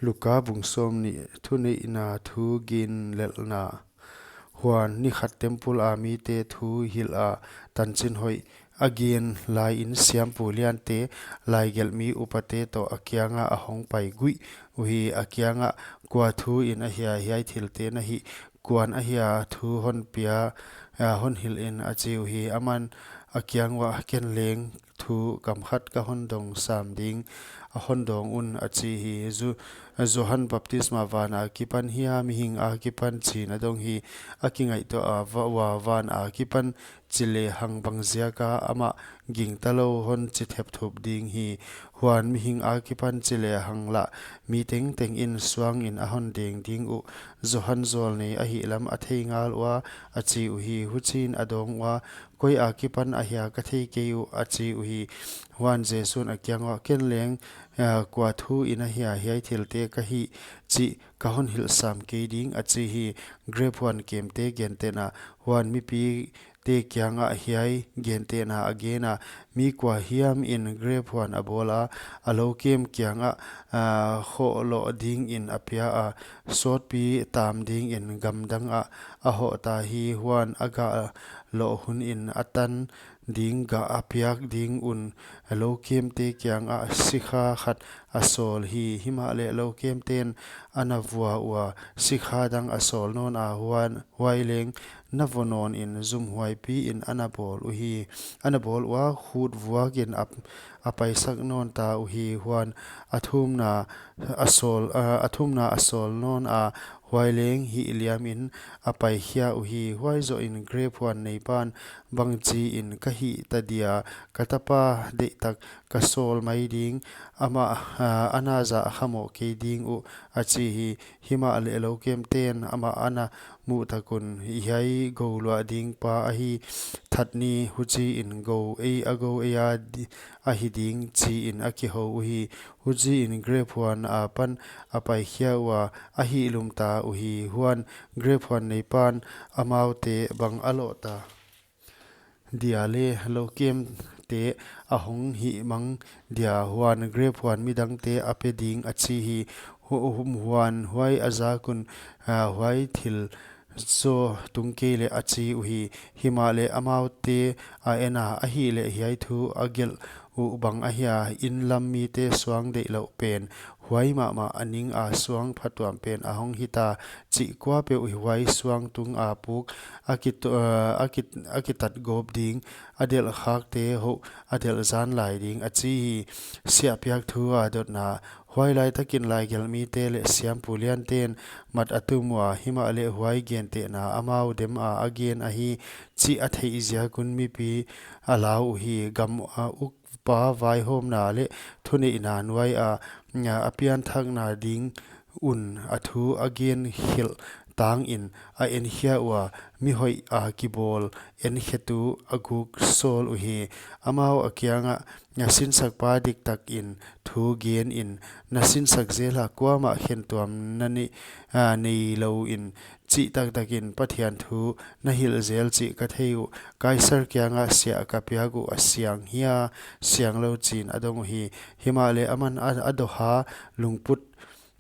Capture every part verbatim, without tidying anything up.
Luka bung sawmnih. Thuneihna thu ginlelhna. Huan ni khat temple a mite thu hilh a tanchin hoih a gen laiin siampu liante, laigelhmi upate toh a kiangah a hong pai guih uhi. A kiangah, "Kua thu in ahia hiai thilte na hih? Kuan ahia thu hon pia, a, hon hilh in?" a chi uhi. Aman a kiang uah, "Ken leng thu kam khat ka hon dong sam ding, a hon dawng un," a chi hi. Zu-, Johan baptisma van a kipan hia, mihing a kipan chiin a dong hi? A kingaihtuah a, va-, ua van a kipan chi lehang bang ziaka amah gingta lou hon chi thepthup ding hi? Huan mihing a kipan chi lehang lah mi tengteng in suangin a hon deng ding uh. Johan zawlnei ahih lam a thei ngal ua, a chi uhi. Huchiin a dawng ua, "Koi a kipan ahia ka thei kei uh," a chi uhi. Huan Jesu'n a kiang uah, "Ken leng, a, kua thu in ahia hiai thilte ka hih chih ka hon hilh sam kei ding," a chi hi. Grep huan kemte gentehna. Huan mipite kiangah hiai gentehna a gen a, "Mi kua hiam in grep huan a bawl a, a lou kem kiangah, a, hoh loh dingin a pia a, sawtpi tam dingin gamdang ah a hoh ta hi. Huan a gah loh hun in a tan ding gah a piak ding un, lou kemte kiangah sikha khat a sawl hi. Himahleh lou kemten a na vua ua, sikha dang a sawl nawn a, huan huai leng na vo nawn in, zumhuaipi in a na bawl uhi. A na bawl ua, khut vuakin a, a paisak nawn ta uhi. Huan a thumna a sawl, a, a thumna a sawl nawn a, huai leng hih liamin a paikhia uhi. Huai zohin grep huan neipan, 'Bangchiin ka hih ta dia, ka tapa deihtak ka sawl mai ding, amah, a, a na zah kha moh kei ding uh,' a chi hi. Himahleh lou kemten amah a na muh tak un, 'Hiai gou luah ding pa ahi that ni, huchiin gou ei, a gou ei a di-, ahi ding,' chiin a kihou uhi. Huchiin grep huan apan a paikhia ua, a hihlum ta uhi. Huan grep huan neipan amaute bang a loh ta dia leh lou kemte a hong hihmang dia, huan grep huan midangte a pe ding, a chi hi. Hu-, hu-, huan huai a zak un, a, huai thil zaw tung kei leh, a chi uhi. Himahleh amaute a en a, ahihleh hiai thu a gelh uh bang ahia, 'Inn lam mite suang deihlouh pen, huai mahmah a ning a suang phatuam pen a hong hita,' chih? Kuapeuh huai suang tung a puk a kit-, a, a kit-, a kitat gawp ding, a delh khakte houh a delh zan lai ding, a chi hi. Siahpiak thu a dotna. Huai laitakin laigelhmite leh siampu lianten mat a tum ua, himahleh huai gentehna amau dem a a gen ahi chih a theih ziak un mipi a lau uhi. Gam a ukpa vaihawmna leh thuneihna nuai a, a pianthakna ding un a thu a gen khelh tangin a enkhia ua, mi hoih a kibawl enkhetu a guk sawl uhi. Amau a kiangah, "Na sinsakpa diktakin thu genin, na sinsak zel a, kuamah khentuamna nei, a, neilou in, chihtaktakin Pathian thu na hilh zel chih ka thei uh. Kaisar kiangah siah ka piak uh a siang hia, sianglou?" chiin a dong uhi. Himahleh aman a, a doha lungput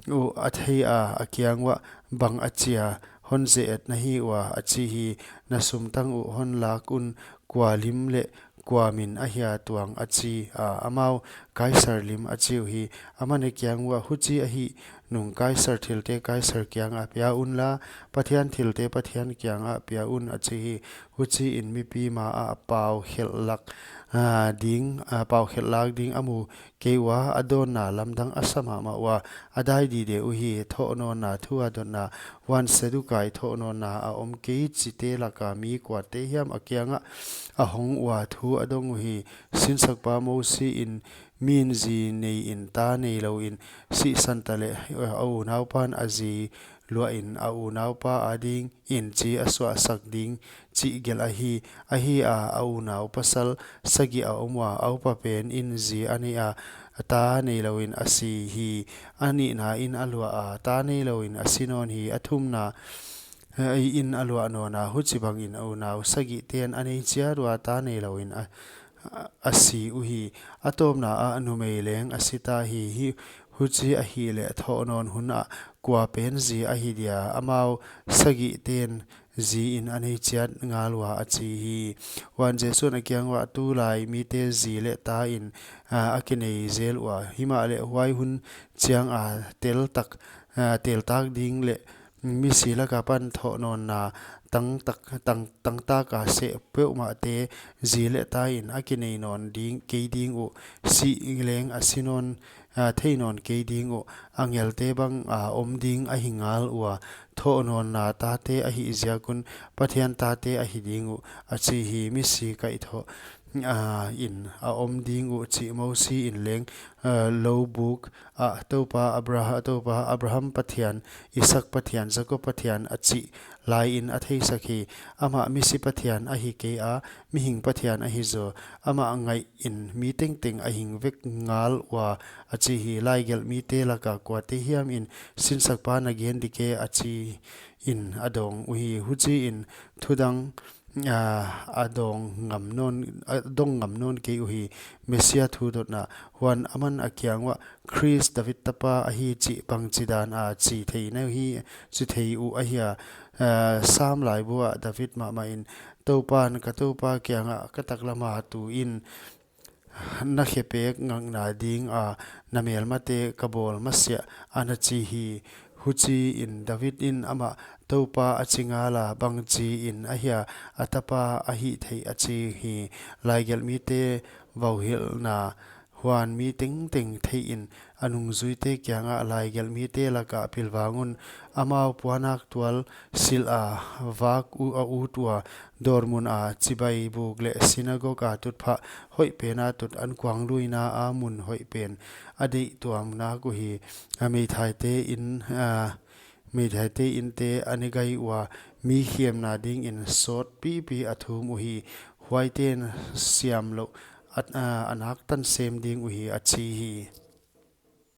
uh a thei a, a kiang uah, "Bang achia hon ze-et na hi ua?" a chi hi. "Na sumtang uh hon lak un, kua lim leh kua min ahia tuang?" a chi a. Amau, "Kaisar lim," a chi uhi. Aman a kiang uah, "Huchi ahihnung, Kaisar thilte Kaisar kiangah pia unla, Pathian thilte Pathian kiangah pia un," a chi hi. Huchiin mipi ma ah a pau khelh lak, a, ding, a, pau khelh lak ding a mu kei ua, a dawnna lamdang a sa mahmah ua, a dai dide uhi. Thohnawnna thu a dotna. Huan Sadukai thohnawnna a om kei chite laka mi kuate hiam a kiangah a hong ua thu a dong uhi. Sinsakpa Mosi in, "Min zi neiin ta neilou in sihsan taleh, a unaupan a zi luahin a unaupa adingin chi a suahsak ding chih gelh ahi. Ahi a, a unau pasal sagih a om ua, a upa pen in zi a nei a, ta neilou in a si hi. A nihna in a luah a, ta neilou in a si nawn hi. A thumna, eh, in a luah nawn a, huchibangin a unau sagihten a nei chiat ua, ta neilou in a, a si uhi. A tawpna ah numei leng a si ta hi. Hi, Huchi ahihleh thohnawn hun ah kua pen zi ahi dia? Amau sagih ten zi in a nei chiat ngal ua, a chi hi. Huan Jesu'n a kiang uah, Tulai mite zi leh ta in, ah, a kinei zel ua; himahleh huai hun chiang a tel tak, ah, tel tak ding leh misi lak apan thohnawnna tang tak, tang, tang tak a seh peuhmahte zi leh ta in a kinei nawn ding, kei ding uh; sih leng a si nawn, ah, thei nawn kei ding uh. Angelte bang a om ding ahi ngal ua, thohnawnna tate ahih ziak un Pathian tate ahi ding uh, a chi hi. Misi kaihthoh, ah, in a om ding uh chih Mosi in leng, ah, lou buk ah Toupa Abraham, Toupa Abraham Pathian, Isaak Pathian, Jakob Pathian a chih lai in a theisak hi. Amah misi Pathian ahi kei a, mihing Pathian ahi zaw. Amah ngaih in mi tengteng a hing vek ngal ua, a chi hi. Laigelh mite lak a kuate hiam in, Sinsakpa na gen ding e, a chi in a dawng uhi. Huchi in thu dang, ah, a dawng ngam nawn, a dawng ngam nawn kei uhi. Messia thudotna. Huan aman a kiang uah, Khrist, David tapa ahi chih bangchidan a chi thei na hi, chi thei uh ahia? Ah, Sam laibu ah David mahmah in, Toupan ka Toupa kiang ah, Ka taklam a tu in na khepek ngakna ding a na melmate ka bawl masiah, a na chi hi. Huchi in David in amah Toupa a chi ngal a, bangchi in ahia a tapa a hih theih, a chi hi. Laigelh mite vauhilhna. Huan mi tengteng theih in, a nungzuite kiang ah, Laigelh mite lak ah pilvang un, amau puannak tual silh a vak uh a ut ua, dawr mun a chibai buk leh sinagog a tutphah hoih pen a tut, ankuangluina a mun hoih pen a deih tuam nak uhi. A meithaite in, ah, meithaite inte a ne gai ua, mi khiamna ding in sawt pipi a thum uhi. Huaiten siam louh a, ah, a naktan sem ding uhi, a chi hi.